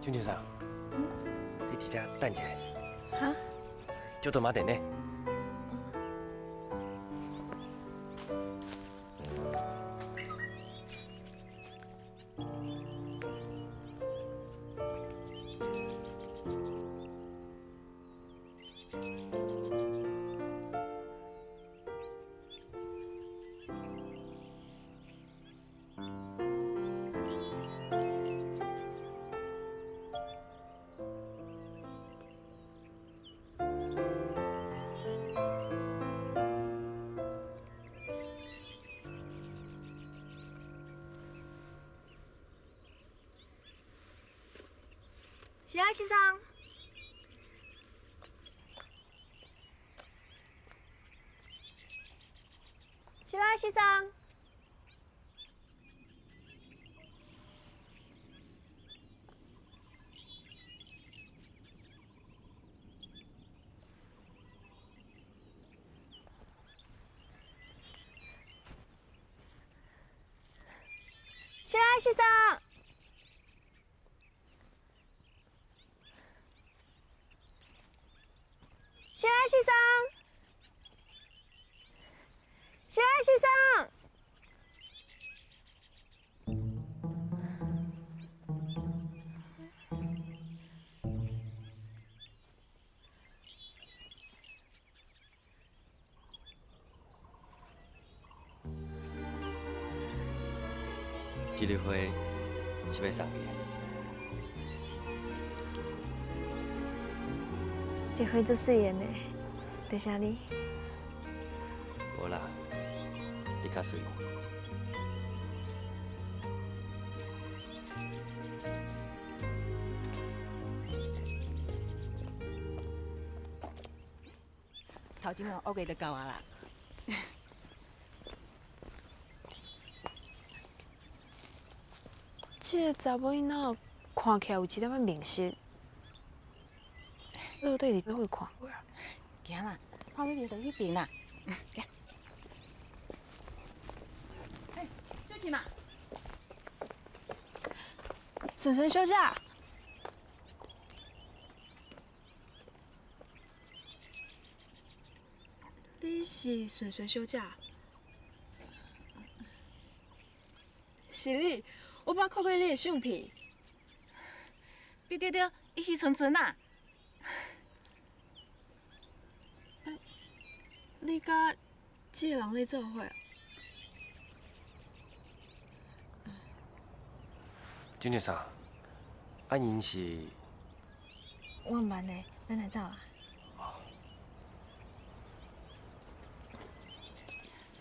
俊俊さん，你佇遮等一下。哈？ちょっと待ってね。白石さん。白石さん。白石さん。白石さん。白石さん。這个花是欲送你的。這花足媠的呢，多謝你。無啦，你較媠。頭前哦，烏雞就夠啊啦。這个查某囡仔看起來有一點仔面熟，到底佇佗位看過啊？行啦，泡麵就彼邊啦。行。哎，小姐嘛。純純小姐。你是純純小姐？是你，我捌看過你的相片。對對對，伊是純純啊。你佮這个人咧做伙？俊俊さん，啊𪜶是？我毋捌的，咱來走啊。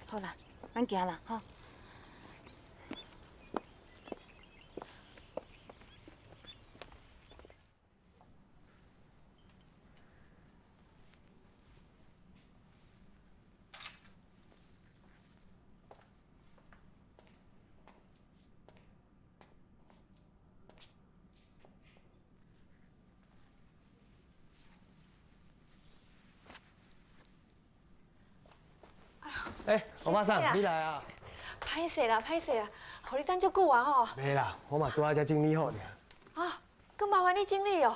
好啦，咱行啦，吼。欸，歐巴桑，你來啊！歹勢啦，歹勢啦，予你等足久啊吼。袂啦，我嘛拄仔才整理好爾。啊，閣麻煩你整理哦。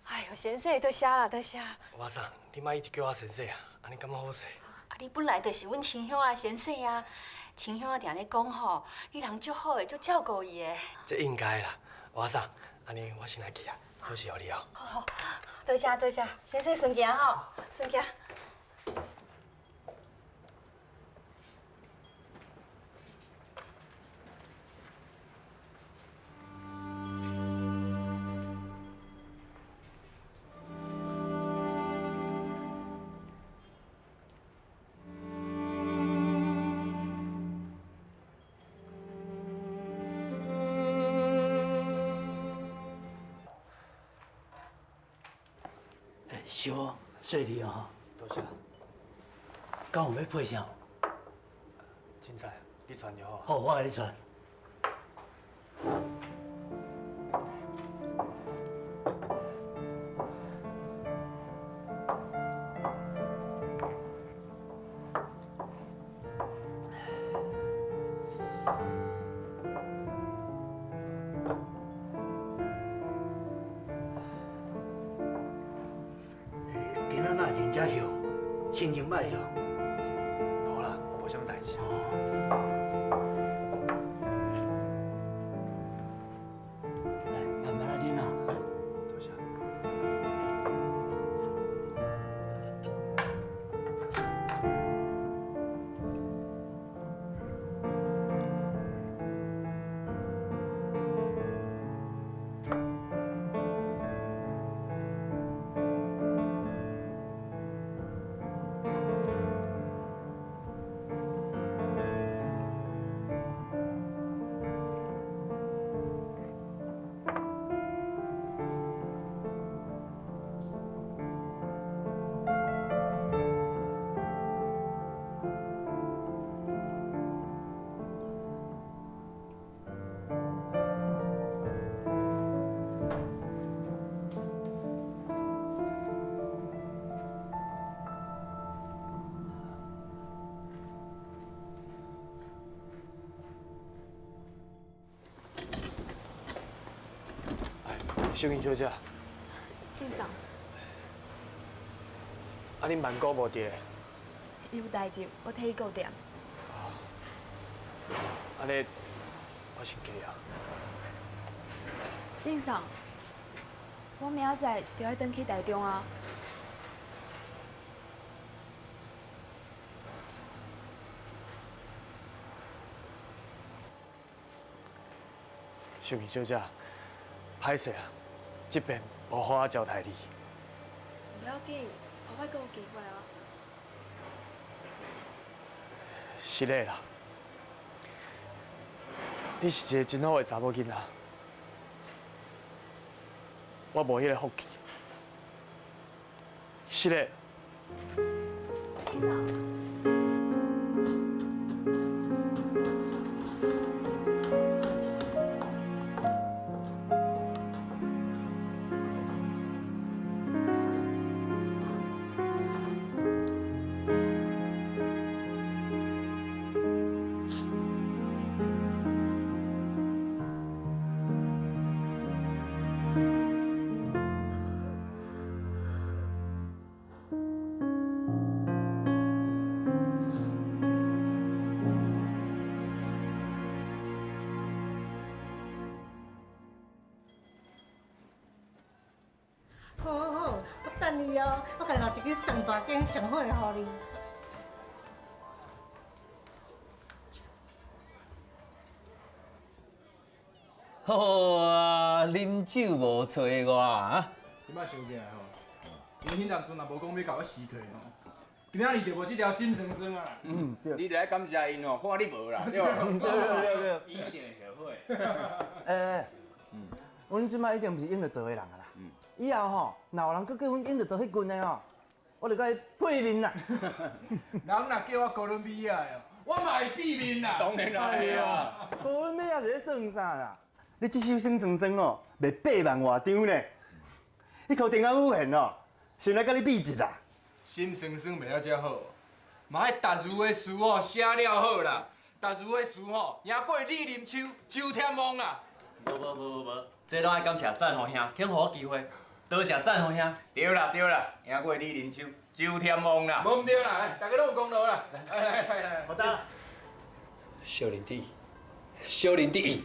哎喲，先生，多謝啦，多謝。歐巴桑，你莫一直叫我先生啊，按呢感覺好勢。啊，你本來就是阮親鄉仔先生啊，親鄉仔定咧講吼，你人足好的，足照顧伊的。這應該啦，歐巴桑，按呢我先來去啊，鎖匙予你哦。好好，多謝多謝，先生順行吼，順行。烧细腻哦，多謝。敢有欲配啥？凊彩，你傳就好。好，我來你傳。才休，心情歹哦。无啦，无啥物代志。哦。来，慢慢来啉啊。多谢。秀英小姐，进嫂，啊，恁万哥无伫咧？伊有代志，我替伊顾店。按呢，我先去啊。进嫂，我明仔载就爱转去台中啊。秀英小姐，歹势啦，这边无好好招待你。不要紧，后摆阁有机会啊。是的啦，你是一个真好的查某囡仔，我无彼个福气。是的。进嫂。好好好，我等你哦，我共你留一支上大间上好的予你。好啊，啉酒无揣我啊！这摆想起来吼，𪜶彼当阵若无讲欲共我辞退吼，今仔日就无这条心酸酸啊！嗯，对。你著爱感谢𪜶吼，看你无啦，对无？对对对对。一定会后悔。欸，阮这摆已经毋是用著做的人啊啦。以后吼，若有人阁叫阮用著做彼群的吼，我就共伊配面啦。人若叫我哥伦比亚的，我嘛会变面啦。当然啦，会啊。哥伦比亚是咧算啥啦？你这首心酸酸哦，卖8万外张呢。彼箍电脑语言哦，想来佮你比一啦。心酸酸卖了遮好，嘛爱达如的词吼写了好啦。达如的词吼赢过李林秋、周天王啦。无无无无无，这拢爱感谢赞宏兄，肯予我机会，多谢赞宏兄。对啦对啦，赢过李林秋、周天王啦。无毋对啦，来，大家拢有功劳啦。来来来来，好得。小林第一，小林第一。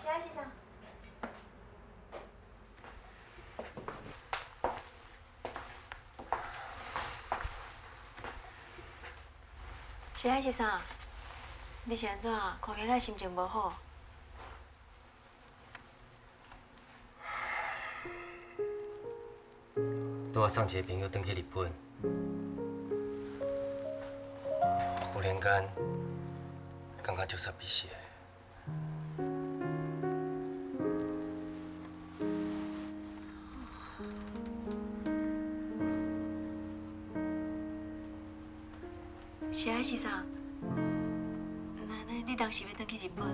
是啊，先生。是啊，先生，你是按怎？看起来心情无好。拄仔送一个朋友转去日本，忽然间感觉足煞鼻息的。是啊，先生，那那你当时欲转去日本？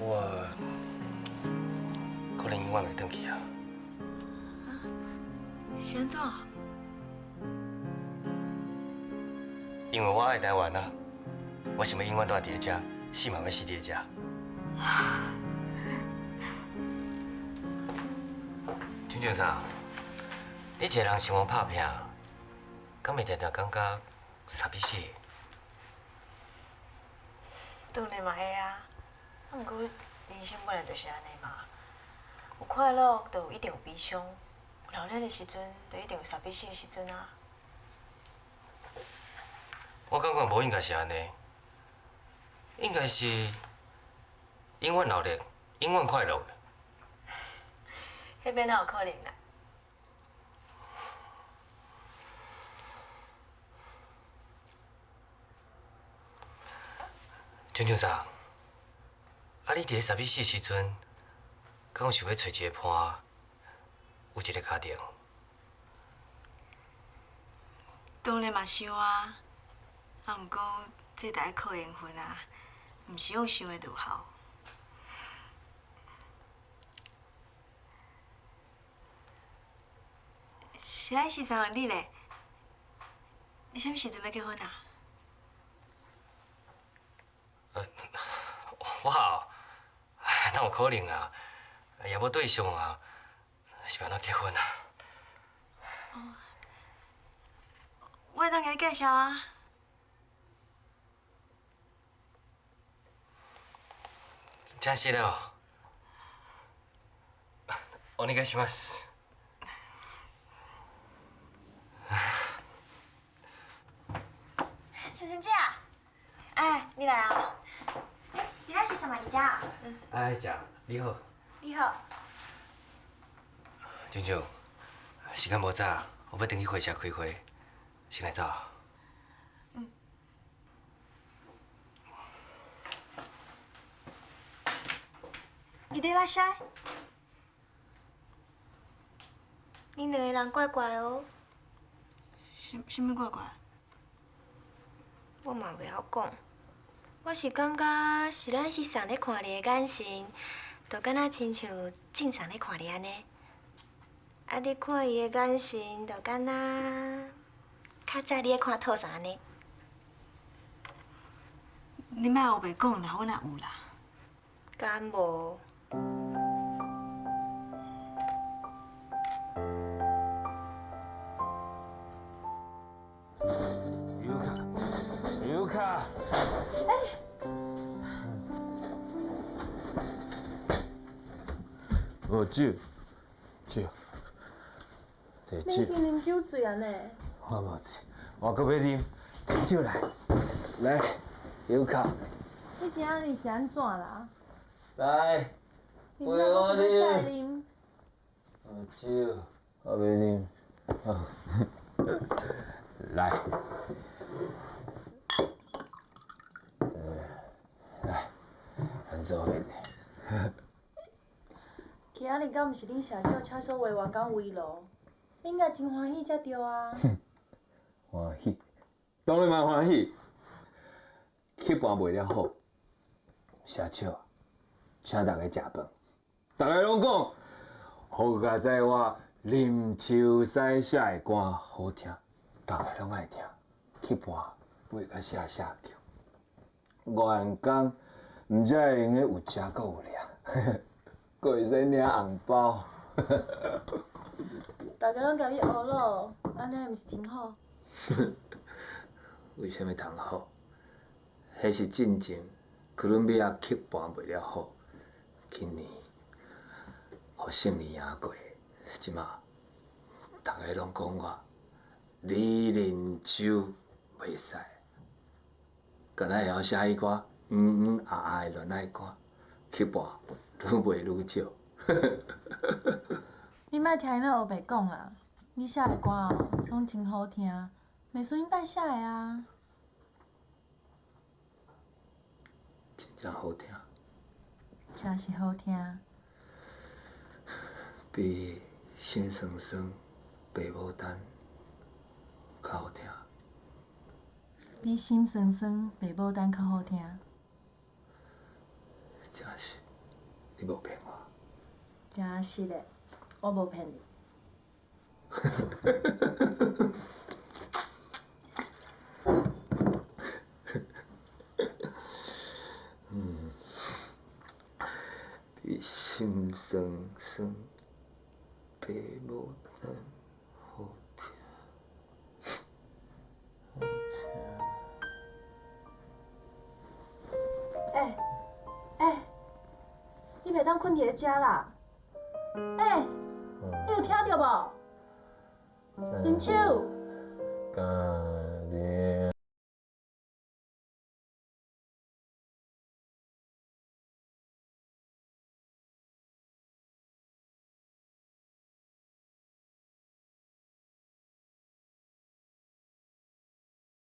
我可能永远袂转去啊。是按怎？因为我爱台湾啊，我想欲永远蹛佇遮，死嘛欲死佇遮。张先生，你一个人想欲拍拚，敢会定定感觉傻逼死？当然嘛会啊，啊，毋过人生本来就是按呢嘛，有快乐就一定有悲伤，有热闹的时阵就一定有傻逼死的时阵啊。我感觉无应该是按呢，应该是永远热闹，永远快乐的。彼边哪有可能啦？张先生，啊，你伫咧傻逼死的时阵，敢有想欲揣一个伴，有一个家庭？当然嘛想啊，啊，毋过这得爱靠缘分啊，毋是用想的就有效。是爱先生，你咧？你啥物时阵欲结婚啊？我哦，哪有可能啊？也无对象啊，是欲按怎结婚啊？哦，我会当共你介绍啊。真实的哦。お願いします。萱萱姐，哎，你来啊！哎，是咱是什么伫遮？嗯。哎，姐，你好。你好。舅舅，时间无早，我欲转去会社开会，先来走。嗯。いでらっしゃい。恁两个人怪怪哦。啥物怪怪？我嘛袂晓讲，我是感觉是咱是上咧看你的眼神，就敢若亲像正常咧看你按呢。啊，你看伊的眼神，就敢若较早你咧看兔啥按呢。你莫乌白讲啦，我哪有啦？敢无？尤卡，哎，无酒，酒，摕你酒。已经啉酒醉啊呢？我无醉，我阁欲啉，摕酒来，来，尤卡。你今仔日是按怎啦？来，你若阁是欲再啉？酒，我欲啉。来。来，咱做伙。今仔日敢毋是恁社长请所有员工慰劳？你应该真欢喜才对啊！欢喜，当然嘛欢喜。曲盘卖了好，社长请大家食饭，大家拢讲，好佳哉我林秋西写的歌好听，大家拢爱听。曲盘卖甲写写叫，员工毋才会用得有食阁有掠，阁会使领红包。大家拢共你学咯，按呢毋是真好？为啥物通好？彼是进前哥伦比亚曲盘卖了好，今年予胜利赢过，这马逐家拢讲我李林秋袂使，敢若会晓写彼寡嗯嗯啊啊的恋爱歌，曲盘愈卖愈少。你莫听𪜶咧乌白讲啦，你写的歌哦，拢真好听，袂输𪜶摆写的啊。真正好听。真是好听。比心酸酸白牡丹较好听。比心酸酸白牡丹较好听。真是，你无骗我。真实的，我无骗你。嗯，比心酸酸，白牡丹好听，好听。欸欸，你袂当睏佇咧遮啦！欸，你有聽著無？林秋。家人。